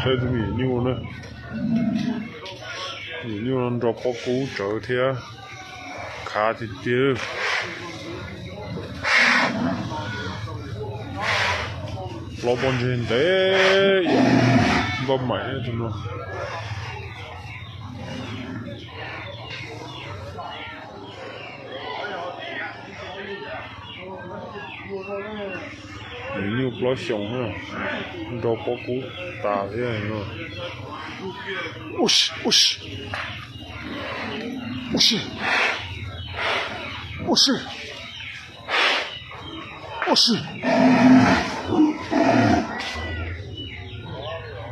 Saib tus me nyuam nyuj na. Nyuam nyuj no nrog pob kub tsawv thiab, khav tiag tiag. Los pov ntseg ntev, npaj maim tus no. Nyuam nyuj plaub xyoos na, nrog pob kub tas thiab no. Ua si, ua si, ua si, ua si, ua si,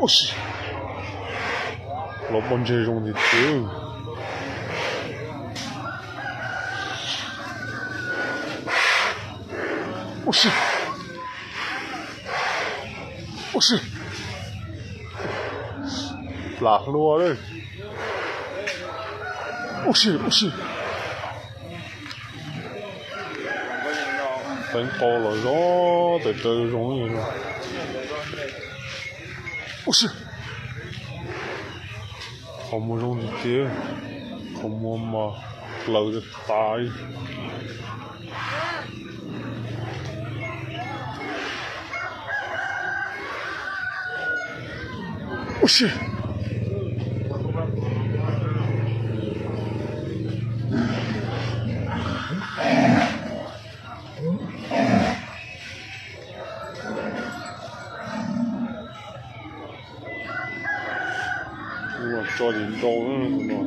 ua si. Los pov ntseg zoo tiag tiag. Ua si, ua si, plam hlua lawm. Ua si, ua si. Teev qau los zoo, tes taw zoo li no. Ua si. Qhov muag zoo tiag tiag, qhov muag mas plaws tas li. Ua si. Tso li ntau no.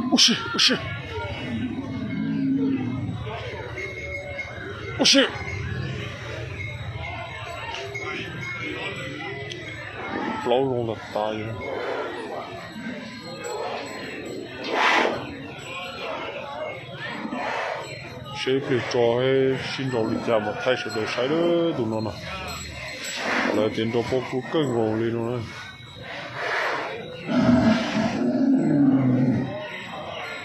Ua si, ua si, ua si. Plaub zoo tas tas li. Seb ib pliag tso sib nraus li cas mas thaij sawv daws saib lawm tus no na. Lawv tias nrog pob kub kawg nkaus li no na.